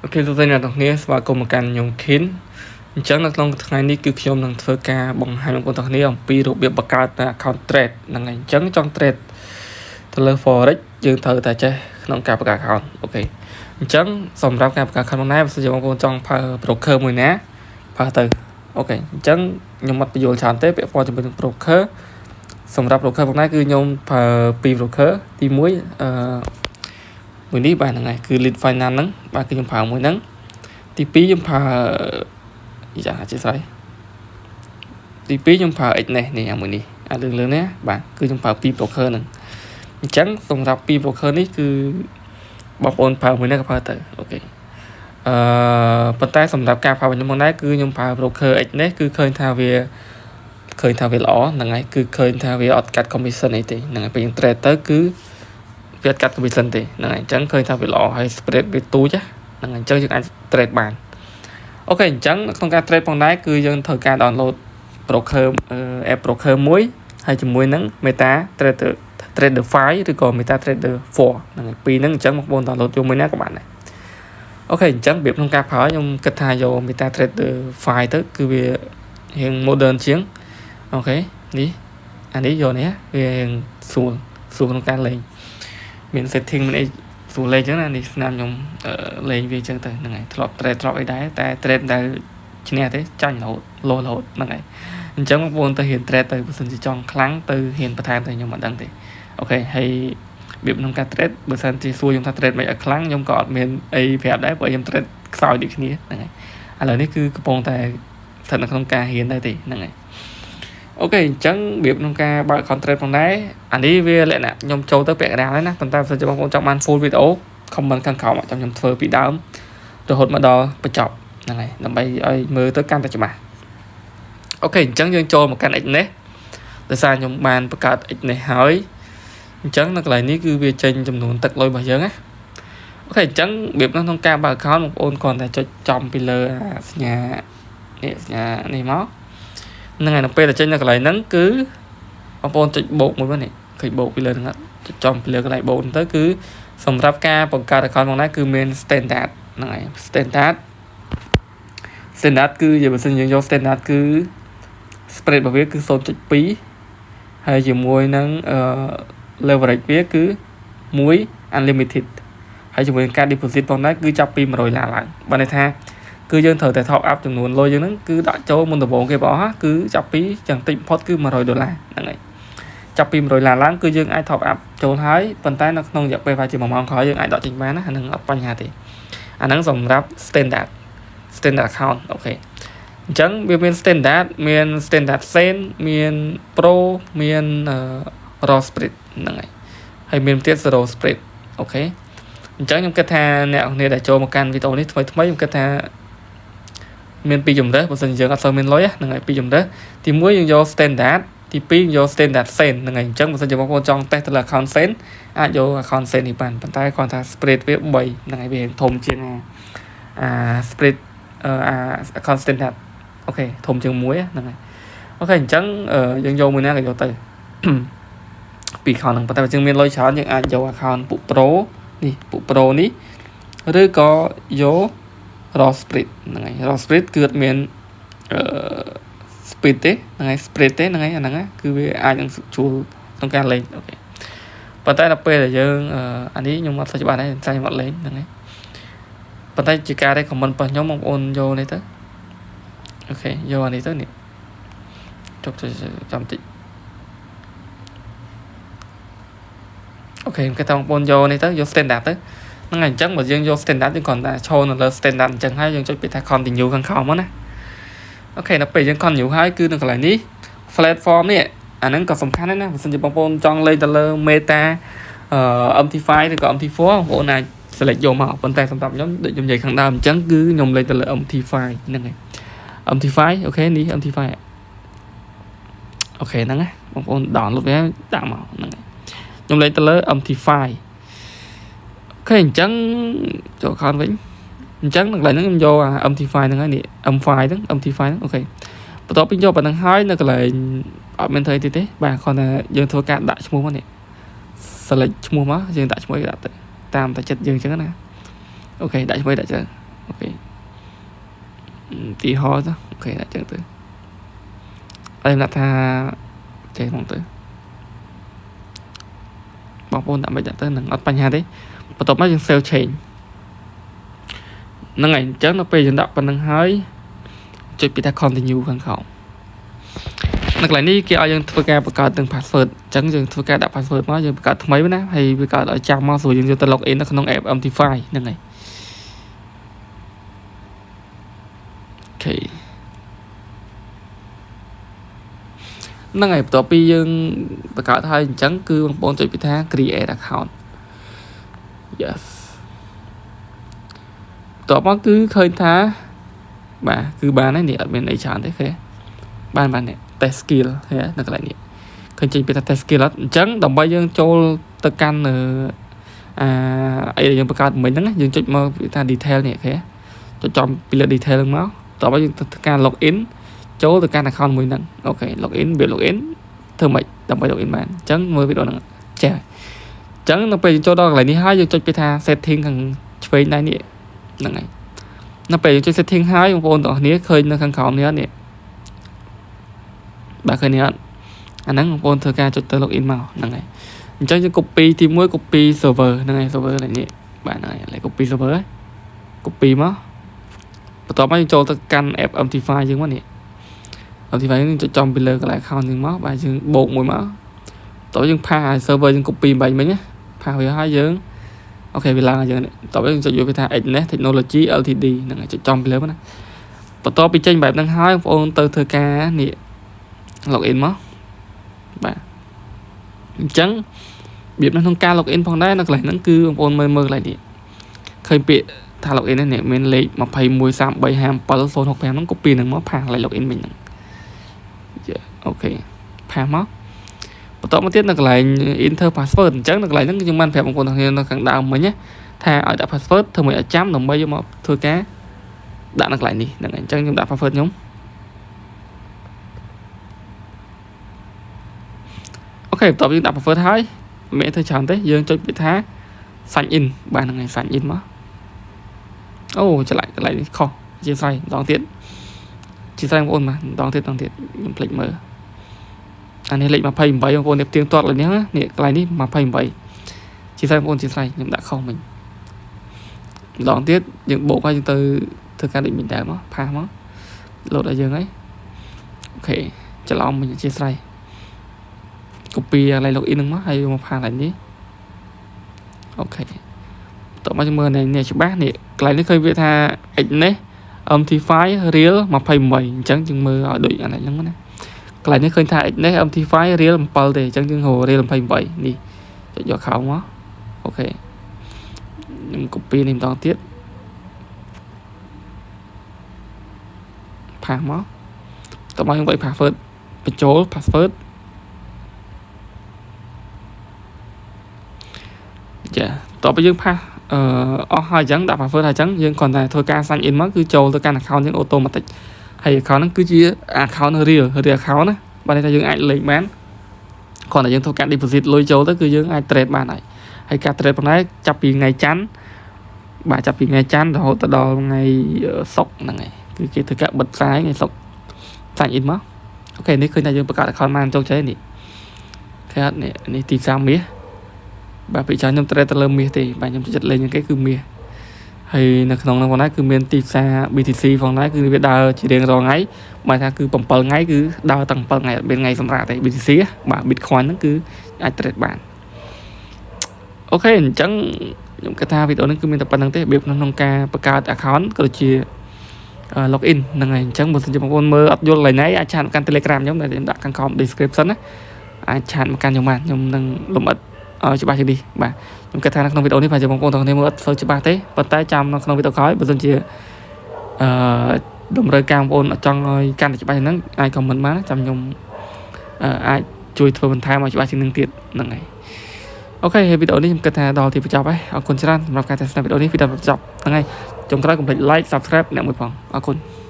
OK សួស្តីអ្នកទាំងគ្នាស្វាគមន៍មកកាន់ខ្ញុំខិនអញ្ចឹងនៅក្នុងថ្ងៃនេះគឺខ្ញុំនឹងធ្វើការបង្ហាញបងប្អូនទាំងគ្នាអំពីរបៀបបង្កើត account trade ហ្នឹងហើយអញ្ចឹងចង់ trade ទៅលើ forex យើងត្រូវតែចេះក្នុងការបង្កើត account។ OK អញ្ចឹងសម្រាប់ការបង្កើត account នោះដែរបើសិនជាបងប្អូនចង់ប្រើ broker មួយណាប្រើទៅ OK អញ្ចឹងខ្ញុំអត់បញ្យល់ច្រើនទេពាក់ព័ន្ធជាមួយនឹង broker។ សម្រាប់ broker ផងដែរគឺខ្ញុំប្រើពីរ broker ទី1អឺមួយនេះបាទហ្នឹងហើយគឺ Lead Finance ហ្នឹងបាទគឺខ្ញុំប្រើមួយហ្នឹងទី2ខ្ញុំប្រើយ៉ាអធិស្ឋានទី2ខ្ញុំប្រើ Exness នេះអាមួយនេះអាលឿងលឿងនេះបាទគឺខ្ញុំប្រើពីរ broker ហ្នឹងអញ្ចឹងសម្រាប់ពីរ broker នេះគឺបងប្អូនប្រើមួយនេះក៏ប្រើទៅ OK អឺប៉ុន្តែសម្រាប់ការប្រើរបស់ខ្ញុំមកដែរគឺខ្ញុំប្រើ broker Exness គឺឃើញថាវាល្អហ្នឹងហើយគឺឃើញថាវាអត់កាត់ commission អីទេហ្នឹងហើយពេលយើង trade ទៅគឺវាអត់កាត់ commission ទេហ្នឹងហើយអញ្ចឹងឃើញថាវាល្អហើយ spread វាទូចហ្នឹងហើយអញ្ចឹងយើងអាច trade បាន។ OK អញ្ចឹងក្នុងការ trade ផងដែរគឺយើងត្រូវការ download broker app broker មួយហើយជាមួយនឹង Meta Trader 5ឬក៏ Meta Trader 4ហ្នឹងហើយពីរហ្នឹងអញ្ចឹងបងប្អូន download យកមួយណាក៏បានដែរ។ OK អញ្ចឹងរបៀបក្នុងការប្រើខ្ញុំគិតថាយក Meta Trader 5ទៅគឺវារៀង modern ជាង។ OK នេះអានេះយកនេះវារៀងស្រួលស្រួលក្នុងការលេងមាន setting មានអីស្រួលលេងអញ្ចឹងណានេះស្នាមខ្ញុំលេងវាអញ្ចឹងទៅហ្នឹងហើយធ្លាប់ trade ធ្លាប់អីដែរតែ trade ដែលឈ្នះទេចាញ់រហូតលោរហូតហ្នឹងហើយអញ្ចឹងបងប្អូនទៅរៀន trade ទៅបើសិនជាចង់ខ្លាំងទៅរៀនបន្ថែមទៅខ្ញុំមិនដឹងទេ OK ហើយរបៀបក្នុងការ trade បើសិនជាសួរខ្ញុំថា trade មិនឲ្យខ្លាំងខ្ញុំក៏អត់មានអីប្រាប់ដែរព្រោះខ្ញុំ trade ខ្សោយដូចគ្នាហ្នឹងហើយឥឡូវនេះគឺកំពុងតែស្ថិតនៅក្នុងការរៀនដែរទេហ្នឹងហើយ។ OK អញ្ចឹងរបៀបក្នុងការបើក contract ផងដែរអានេះវាលក្ខណៈខ្ញុំចូលទៅពាក់កណ្ដាលហើយណាប៉ុន្តែបើសិនជាបងប្អូនចង់បាន full video comment ខាងក្រោមចាំខ្ញុំធ្វើពីដើមរហូតមកដល់បញ្ចប់ហ្នឹងហើយដើម្បីឲ្យមើលទៅកាន់តែច្បាស់ OK អញ្ចឹងយើងចូលមកកាន់ Exness ដោយសារខ្ញុំបានបង្កើត Exness ហើយអញ្ចឹងនៅកន្លែងនេះគឺវាចេញចំនួនទឹកលុយរបស់យើងណា OK អញ្ចឹងរបៀបក្នុងការបើក account បងប្អូនគ្រាន់តែចុចចំពីលើអាសញ្ញានេះសញ្ញានេះមកហ្នឹងហើយនៅពេលដែលចេញនៅកន្លែងហ្នឹងគឺបងប្អូនចុចបូកមួយមកនេះឃើញបូកពីលើហ្នឹងអត់ចុចចំពីលើកន្លែងបូកហ្នឹងទៅគឺសម្រាប់ការបង្កើត account ផងដែរគឺមាន standard ហ្នឹងហើយ standard គឺបើសិនយើងយក standard គឺ spread របស់វាគឺ0.2ហើយជាមួយនឹងអឺ leverage វាគឺ1 unlimited ហើយជាមួយនឹងការ deposit ផងដែរគឺចាប់ពី100ដុល្លារឡើងបើន័យថាគឺយើងត្រូវតែ top up ចំនួនលុយយើងហ្នឹងគឺដាក់ចូលមុនដំបូងគេបងគឺចាប់ពីយ៉ាងតិចបំផុតគឺ100ដុល្លារហ្នឹងហើយចាប់ពី100ដុល្លារឡើងគឺយើងអាច top up ចូលហើយប៉ុន្តែនៅក្នុងរយៈពេលប្រហែលជា1ម៉ោងក្រោយយើងអាចដកចេញបានណាអាហ្នឹងអត់បញ្ហាទេអាហ្នឹងសម្រាប់ standard account។ OK អញ្ចឹងវាមាន standard មាន standard cent មាន pro មាន raw spread ហ្នឹងហើយហើយមានទៀត zero spread។ OK អញ្ចឹងខ្ញុំគិតថាអ្នកនរដែលចូលមកកាន់វីដេអូនេះថ្មីថ្មីខ្ញុំគិតថាមានពីរជំរើសបើសិនជាយើងអត់សូវមានលុយហ្នឹងហើយពីរជំរើសទី1យើងយក standard ទី2យើងយក standard cent ហ្នឹងហើយអញ្ចឹងបើសិនជាបងប្អូនចង់តេស្តទៅលើ account cent អាចយក account cent នេះបានប៉ុន្តែគ្រាន់ថា spread វា3ហ្នឹងហើយវាធំជាងអាអា spread អា account standard។ OK ធំជាងមួយហ្នឹងហើយ OK អញ្ចឹងយើងយកមួយណាក៏យកទៅពី account ហ្នឹងប៉ុន្តែបើយើងមានលុយច្រើនយើងអាចយក account ពួក pro នេះពួក pro នេះឬក៏យក raw spread ហ្នឹងហើយ raw spread គឺអត់មានអឺ speed ទេហ្នឹងហើយ spread ទេហ្នឹងហើយអាហ្នឹងគឺវាអាចនឹងជួលក្នុងការលេង។ OK ប៉ុន្តែដល់ពេលដែលយើងអានេះខ្ញុំអត់សូវច្បាស់ដែរតែខ្ញុំអត់លេងហ្នឹងហើយប៉ុន្តែជាការ recommend របស់ខ្ញុំបងប្អូនយកនេះទៅ OK យកអានេះទៅនេះចុចចាំតិច OK គេថាបងប្អូនយកនេះទៅយក standard ទៅហ្នឹងហើយអញ្ចឹងបើយើងយក standard យើងគ្រាន់តែឈរនៅលើ standard អញ្ចឹងហើយយើងចុចពាក្យថា continue ខាងក្រោមមកណា OK ដល់ពេលយើង continue ហើយគឺនៅកន្លែងនេះ platform នេះអាហ្នឹងក៏សំខាន់ដែរណាបើសិនជាបងប្អូនចង់លេងទៅលើ Meta អឺ MT5 ឬក៏ MT4 បងប្អូនអាច select យកមកប៉ុន្តែសម្រាប់ខ្ញុំដូចខ្ញុំនិយាយខាងដើមអញ្ចឹងគឺខ្ញុំលេងទៅលើ MT5 ហ្នឹងហើយ MT5 OK នេះ MT5 OK ហ្នឹងណាបងប្អូន download វាដាក់មកហ្នឹងហើយខ្ញុំលេងទៅលើ MT5។ OK អញ្ចឹងចូល account វិញអញ្ចឹងកន្លែងហ្នឹងខ្ញុំយកអា MT5 ហ្នឹងហើយនេះ M5 ហ្នឹង MT5 ហ្នឹង OK បន្ទាប់ពីយកប៉ុណ្្នឹងហើយនៅកន្លែងអត់មានធ្វើអីទៀតទេបាទគ្រាន់តែយើងធ្វើការដាក់ឈ្មោះមកនេះ select ឈ្មោះមកយើងដាក់ឈ្មោះអីដាក់ទៅតាមតែចិត្តយើងអញ្ចឹងណា OK ដាក់ឈ្មោះដាក់ទៅ ទីហោទៅ OK ដាក់ចឹងទៅហើយដាក់ថាចេះហ្មងទៅបងប្អូនដាក់មិនដាក់ទៅនឹងអត់បញ្ហាទេបន្ទាប់មកយើង save change ហ្នឹងហើយអញ្ចឹងដល់ពេលយើងដាក់ប៉ុណ្្នឹងហើយចុចពីថា continue ខាងក្រោមនៅកន្លែងនេះគេឲ្យយើងធ្វើការបង្កើតទាំង password អញ្ចឹងយើងធ្វើការដាក់ password មកយើងបង្កើតថ្មីណាហើយវាកើតឲ្យចាំមកស្រួលយើងយកទៅ log in នៅក្នុង app MT5 ហ្នឹងហើយ OK ហ្នឹងហើយបន្ទាប់ពីយើងបង្កើតហើយអញ្ចឹងគឺបងប្អូនចុចពីថា create account yes បន្ទាប់មកគឺឃើញថាបាទគឺបានហើយនេះអត់មានអីច្រើនទេឃើញបានបាននេះ test skill ឃើញនៅកន្លែងនេះឃើញចេញពីថា test skill អត់អញ្ចឹងដើម្បីយើងចូលទៅកាន់អាអីដែលយើងបង្កើតមិញហ្នឹងយើងចុចមកថា detail នេះឃើញចុចចំពីលើ detail ហ្នឹងមកតោះមកយើងធ្វើការ log in ចូលទៅកាន់ account មួយហ្នឹង OK log in វា log in ធ្វើម៉េចដើម្បី log in បានអញ្ចឹងមើលវីដេអូហ្នឹងចេះអញ្ចឹងនៅពេលយើងចូលដល់កន្លែងនេះហើយយើងចុចពីថា setting ខាងឆ្វេងដៃនេះហ្នឹងហើយនៅពេលយើងចុច setting ហើយបងប្អូនទាំងអស់គ្នាឃើញនៅខាងក្រោមនេះអត់នេះបាទឃើញនេះអត់អាហ្នឹងបងប្អូនធ្វើការចុចទៅ log in មកហ្នឹងហើយអញ្ចឹងយើង copy ទី1 copy server ហ្នឹងហើយ server នេះបាទហ្នឹងហើយ copy server copy មកបន្ទាប់មកយើងចូលទៅកាន់ app MT5 យើងមកនេះ MT5 យើងចុចចំពីលើកន្លែង account យើងមកបាទយើងបូកមួយមកតោះយើង paste ឲ្យ server យើង copy បាញ់មិញណា paste វាហើយយើង OK វាឡើងឲ្យយើងនេះតោះយើងចុចយកវាថា Exness Technology Ltd ហ្នឹងហើយចុចចំពីលើមកណាបន្ទាប់ពីចេញបែបហ្នឹងហើយបងប្អូនទៅធ្វើការនេះ log in មកបាទអញ្ចឹងរបៀបនៅក្នុងការ log in ផងដែរនៅកន្លែងហ្នឹងគឺបងប្អូនមើលមើលកន្លែងនេះឃើញពាក្យថា log in នេះមានលេខ21 33 57 065ហ្នឹង copy ហ្នឹងមក paste កន្លែង log in មិញហ្នឹង OK paste មកបន្តមកទៀតនៅកន្លែង enter password អញ្ចឹងនៅកន្លែងហ្នឹងខ្ញុំបានប្រាប់បងប្អូនទាំងគ្នានៅខាងដើមមិញថាឲ្យដាក់ password ធ្វើមិនឲ្យចាំដើម្បីយកមកធ្វើការដាក់នៅកន្លែងនេះហ្នឹងហើយអញ្ចឹងខ្ញុំដាក់ password ខ្ញុំ OK បន្ទាប់យើងដាក់ password ហើយមិនធ្វើច្រើនទេយើងចុចពាក្យថា sign in បាទហ្នឹងហើយ sign in មកអូឆ្លាក់កន្លែងនេះខុសអធិស្ឋានម្ដងទៀតអធិស្ឋានបងប្អូនបាទម្ដងទៀតម្ដងទៀតខ្ញុំភ្លេចមើលអានេះលេខ28បងប្អូននេះផ្ទៀងទាត់លើនេះណានេះកន្លែងនេះ28អធិស្ឋានបងប្អូនអធិស្ឋានខ្ញុំដាក់ខុសមិញម្ដងទៀតយើងបូកហើយយើងទៅធ្វើការដូចមិញដែរមក paste មកលោតឲ្យយើងហើយ OK ច្រឡំមិញអធិស្ឋាន copy កន្លែង login ហ្នឹងមកហើយមក paste កន្លែងនេះ OK តោះមកមើលនេះច្បាស់នេះកន្លែងនេះឃើញវាថា Exness MT5 real 28អញ្ចឹងយើងមើលឲ្យដូចអានេះហ្នឹងណាកន្លែងនេះឃើញថា Exness MT5 real 7ទេអញ្ចឹងយើងរក real 28នេះចុចយកខោមក OK ខ្ញុំ copy នេះម្ដងទៀត paste មកតោះមកខ្ញុំវាយ password បញ្ចូល password ចាតោះไปយើង paste អឺអស់ហើយអញ្ចឹងដាក់ password ហើយអញ្ចឹងយើងគ្រាន់តែធ្វើការ sign in មកគឺចូលទៅកាន់ account យើង automatic ហើយ account ហ្នឹងគឺជា account real real account ណាបាទន័យថាយើងអាចលេងបានគ្រាន់តែយើងធ្វើការ deposit លុយចូលទៅគឺយើងអាច trade បានហើយហើយការ trade ប៉ុណ្ណេះចាប់ពីថ្ងៃច័ន្ទបាទចាប់ពីថ្ងៃច័ន្ទរហូតទៅដល់ថ្ងៃសុក្រហ្នឹងហើយគឺគេធ្វើការបិទផ្សាយថ្ងៃសុក្រ sign in មក OK នេះឃើញថាយើងបង្កើត account បានជោគជ័យនេះឃើញអត់នេះនេះទីផ្សារមាសបាទពីច្រើនខ្ញុំ trade ទៅលើមាសទេបាទខ្ញុំចិត្តលេងជាងគេគឺមាសហើយនៅក្នុងនោះផងដែរគឺមានទីផ្សារ BTC ផងដែរគឺវាដើរជារៀងរាល់ថ្ងៃបាទថាគឺ7ថ្ងៃគឺដើរតាំង7ថ្ងៃអត់មានថ្ងៃសម្រាប់ទេ BTC បាទ Bitcoin ហ្នឹងគឺអាច trade បាន OK អញ្ចឹងខ្ញុំគិតថាវីដេអូនេះគឺមានតែប៉ុណ្្នឹងទេរបៀបក្នុងការបង្កើត account ក៏ដូចជា log in ហ្នឹងហើយអញ្ចឹងបើសិនជាបងប្អូនមើលអត់យល់កន្លែងណាអាច chat មកកាន់ Telegram ខ្ញុំដែលខ្ញុំដាក់ខាងក្រោម description ណាអាច chat មកកាន់ខ្ញុំបានខ្ញុំនឹងលម្អិតឲ្យច្បាស់ជាងនេះបាទខ្ញុំគិតថានៅក្នុងវីដេអូនេះប្រហែលជាបងប្អូនទាំងគ្នាមើលអត់សូវច្បាស់ទេប៉ុន្តែចាំនៅក្នុងវីដេអូក្រោយបើសិនជាអឺតម្រូវការបងប្អូនចង់ឲ្យកាន់តែច្បាស់ជាងហ្នឹងអាច comment បានចាំខ្ញុំអាចជួយធ្វើបន្ថែមឲ្យច្បាស់ជាងនឹងទៀតហ្នឹងហើយ OK ហើយវីដេអូនេះខ្ញុំគិតថាដល់ទីបញ្ចប់ហើយអរគុណច្រើនសម្រាប់ការទស្សនាវីដេអូនេះពីដល់បញ្ចប់ហ្នឹងហើយចុងក្រោយកុំភ្លេច like subscribe អ្នកមួយផងអរគុណ។